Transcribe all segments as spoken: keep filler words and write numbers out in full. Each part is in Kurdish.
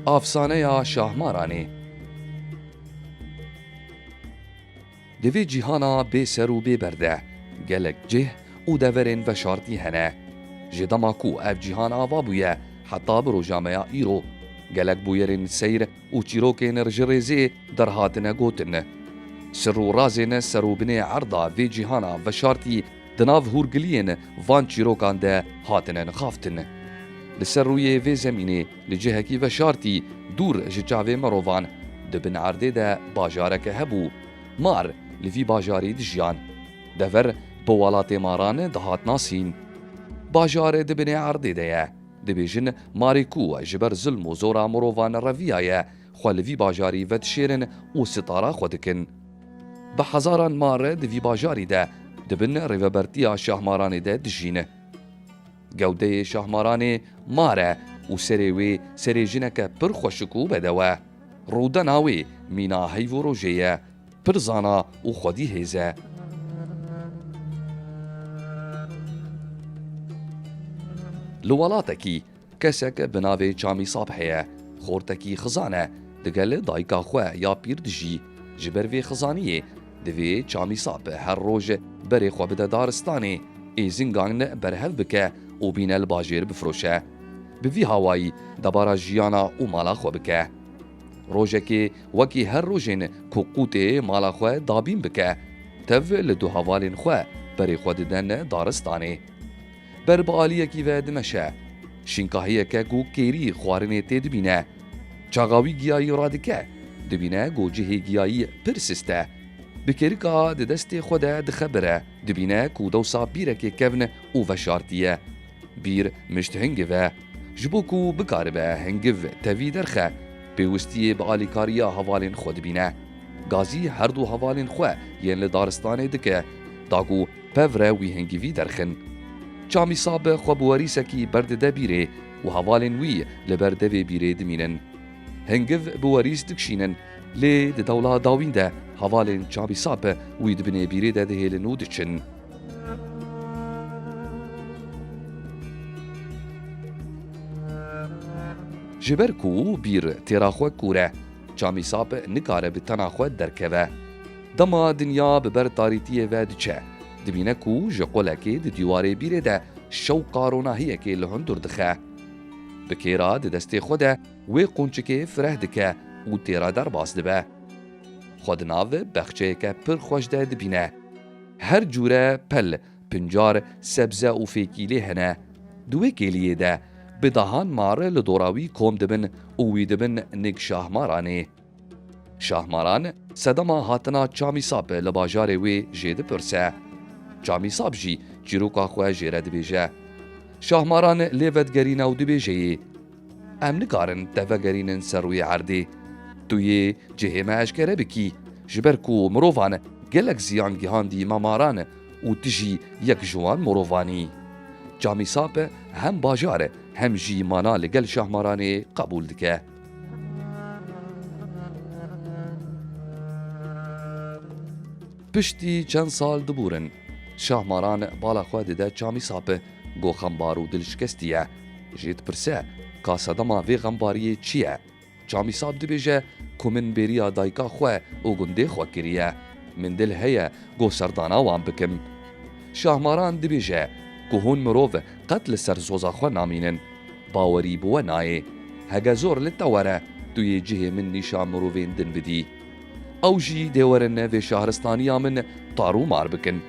Afsaneya Şahmaranê. Di vê cîhana bê ser û bê ber de gelek cih û deverên veşartî hene. Ji dema ku ev cîhan ava bûye heta bi roja me ya îro, gelek bûyerên seyr û çîrokên ji rêzê derhatine gotin. Sir û razên ser û binê erda vê cîhana veşartî di nav hûrgiliyên van çîrokan de hatine nixaftin. Li ser rûyê vê zemînê li cihekî veşartî dûr ji çavê mirovan di bin erdê de bajareke hebû. Mar li vî bajarî dijiyan. Dever bi welatê maran dihat nasîn. Bajar di binê erdê de ye. Dibêjin marê ku ji ber zilm û zora mirovan reviyaye, xwe li vî bajarî vedişêrin û sitara xwe dikin. Bi hezaran mar di vî bajarî de di bin rêvebertiya Şahmaranê de dijîn. Gewdeyê Şahmaranê mar e û serê wê serê jineke pir xweşik û bedew e. Rûdena wê mîna heyv û rojê ye, pir zana û xwedî hêz e. Li welatekî kesek bi navê Çamîsap heye. Xortekî xizan e, digel dayika xwe ya pîr dijî. Ji ber vê xizaniyê divê Çamîsap her roj berê xwe bide daristanê, êzingan berhev bike û bîne li bajêr bifroşe. Bi vî hawayî debara jiyana û mala xwe bike. Rojekê wekî her rojên ku qûtê mala xwe dabîn bike, tev li du hevalên xwe berê xwe diden daristanê. Ber bi aliyekî ve dimeşe. Şînkahiyeke ku kêrî xwarinê tê dibîne. Çaxa wî giyayî radike, dibîne ku cihê giyayî pir sist e. Bi kêrika di destê xwe de dixebire, dibîne ku dewsa bîrekê kevn û veşartî ye. Bîr mişt hingiv e. Ji bo ku bikaribe hingiv tevî derxe, pêwistiyê bi alîkariya hevalên xwe dibîne. Gazî her du hevalên xwe yên li daristanê dike, da ku pev re wî hingivî derxin. Çamîsap xwe bi werîsekî berdide bîrê û hevalên wî li ber devê bîrê dimînin. Hingiv bi werîs dikişînin, lê di dewla dawîn de hevalên Çamîsap wî di binê bîrê de dihêlin û diçin. Ji ber ku bîr têra xwe kûr e, Çamîsap nikare bi tena xwe derkeve. Dema dinya bi ber tarîtiyê ve diçe, dibîne ku ji qolekê di dîwarê bîrê de şewqa ronahiyekê li hundir dixe. Bi kêra di destê xwe de wê qûnçikê fireh dike û têra derbas dibe. Xwe di nav bexçeyeke pir xweş de dibîne. Her cûre pel, pincar, sebze û fêkî lê hene. Di wê kêliyê de bi dehan mar li dora wî kom dibin û wî dibin nik Şahmaranê. Şahmaran sedema hatina Çamîsap li bajarê wê jê dipirse. Çamîsap jî çîroka xwe jê re dibêje. Şahmaran lê vedigerîne û dibêje yê, Em nikarin te vegerînin ser rûyê erdê. Tu yê cihê me eşkere bikî, ji ber ku mirovan gelek ziyan gihandî me maran û tu jî yek ji wan mirovan î. Çamîsap hem bajar hem jî mana li gel Şahmaranê qebûl dike. Piştî çend sal dibûrin, Şahmaran bala xwe dide Çamîsap, ku xembar û dilşikestî ye. Jê dipirse, ka sedema vê xembariyê çi ye? Çamîsap dibêje ku min bêriya dayika xwe û gundê xwe kiriye. Min dil heye ku serdana wan bikim. Şahmaran dibêje ku hûn mirov qet li ser soza xwe namînin. Bawerî bi we nayê. Hege zor li te were, tu yê cihê min nîşa mirovên din bidî. Ew jî dê werin vê şahristaniya min tar û mar bikin.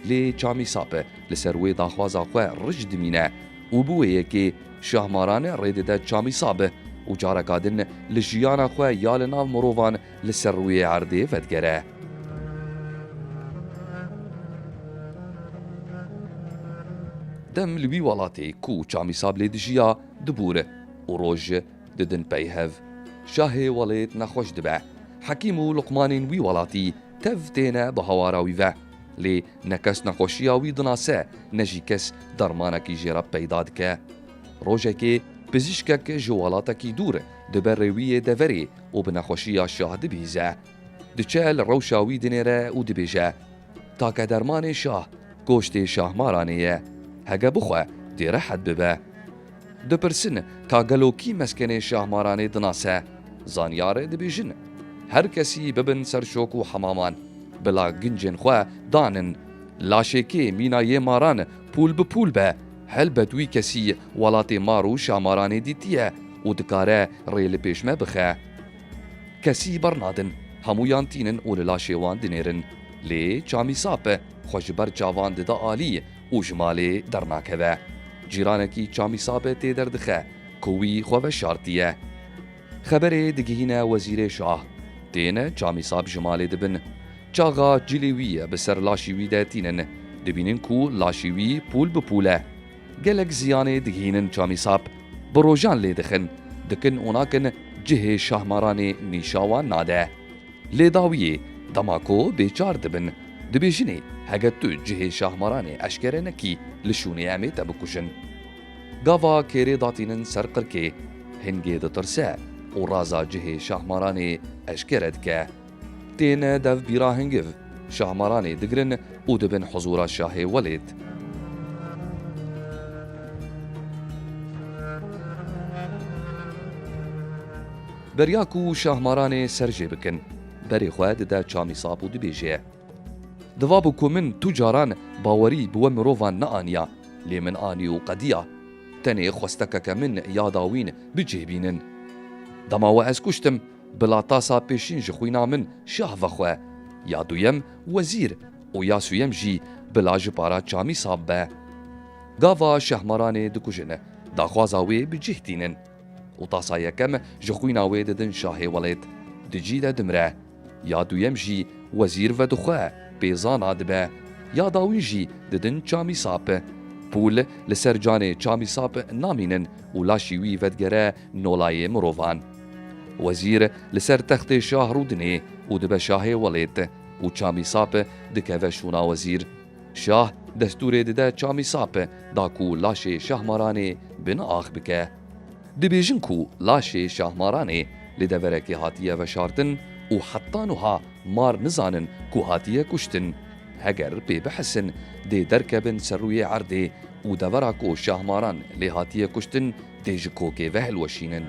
Lê Çamîsap li ser wê daxwaza xwe ric dimîne û bi wê yekê Şahmaran rê dide Çamîsap û careka din li jiyana xwe ya li nav mirovan li ser rûyê erdê vedigere. Dem li wî welatê ku Çamîsap lê dijiya dibûr û roj didin pey hev. Şahê welêt nexweş dibe. Hekîm û luqmanên wî welatî tev têne bi hawara wî ve. Lê ne kes nexweşiya wî dinase, ne jî kes dermanekî jê re peyda dike. Rojekê pizîşkek ji welatekî dûr dibe rê wî yê deverê û bi nexweşiya şah dibihîze. Diçe li rewşa wî dinêre û dibêje, Take dermanê şah, goştê Şahmaranê ye. Hege bixwe, dê rehet bibe. Dipirsin ka gelo kî meskenê Şahmaranê dinase? Zanyar dibêjin, her kesî bibin ser şok û hemaman, bila gincên xwe danin. Laşê kê mîna yê maran pûl bi pûl be, helbet wî kesî welatê mar û Şahmaranê dîtiye û dikare rê li pêş me bixe. Kesî bernadin, hemûyan tînin û li laşê wan dinêrin. Lê Çamîsap xwe ji ber çavan dide alî û ji malê dernakeve. Cîranekî Çamîsap tê derdixe ku wî xwe veşartiye. Xeberê digihîne wezîrê şah. Tên Çamîsap ji malê dibin. Çaxa cilê wî bi ser laşî wî de tînin. Dibînin ku laşî wî pûl bi pûl e. Gelek ziyanê digihînin Çamîsap. Bi rojan lê dixin. Dikin û nakin cihê Şahmaranê nîşa wan nade. Lê dawiyê dema ku bêçar dibin, dibêjinê, hege tu cihê Şahmaranê eşkere nekî, li şûnê em ê te bikujin. Gava kêrê datînin ser qirkê, hingê ditirse û raza cihê Şahmaranê eşkere dike. Têne dev bîra hingiv, Şahmaranê digirin û dibin huzûra Şahê Welêt. Beriya ku Şahmaranê ser jê bikin, berê xwe dide Çamîsap û dibêje, Diva bû ku min tu caran bawerî bi we mirovan neaniya, lê min anî û qediya. Tenê xwestekeke min ya dawîn bi cih bînin. Dema we ez kuştim, bila tasa pêşîn ji xwîna min şah vexwe, ya duyem wezîr û ya sûyem jî bila ji para Çamîsap be. Gava Şahmaranê dikujin, daxwaza wê bi cih tînin. Û tasa yekem ji xwîna wê didin Şahê Welêt. Di cî de dimre. Ya duyem jî wezîr vedixwe, pêzana dibe. Ya dawîn jî didin Çamîsap. Pûl li ser canê Çamîsap namînin û laşî wî vedigere nolayê mirovan. Wezîr li ser textê şah rûdinê û dibe Şahê Welêt û Çamîsap dikeve şûna wezîr. Şah destûrê dide Çamîsap da ku laşê Şahmaranê bin ax bike. Dibêjin ku laşê Şahmaranê li deverekê hatiye veşartin û heta nuha mar nizanin ku hatiye kuştin. Heger pê bihesin, dê derkevin ser rûyê erdê û devera ku Şahmaran lê hatiye kuştin, dê ji kokê ve hilweşînin.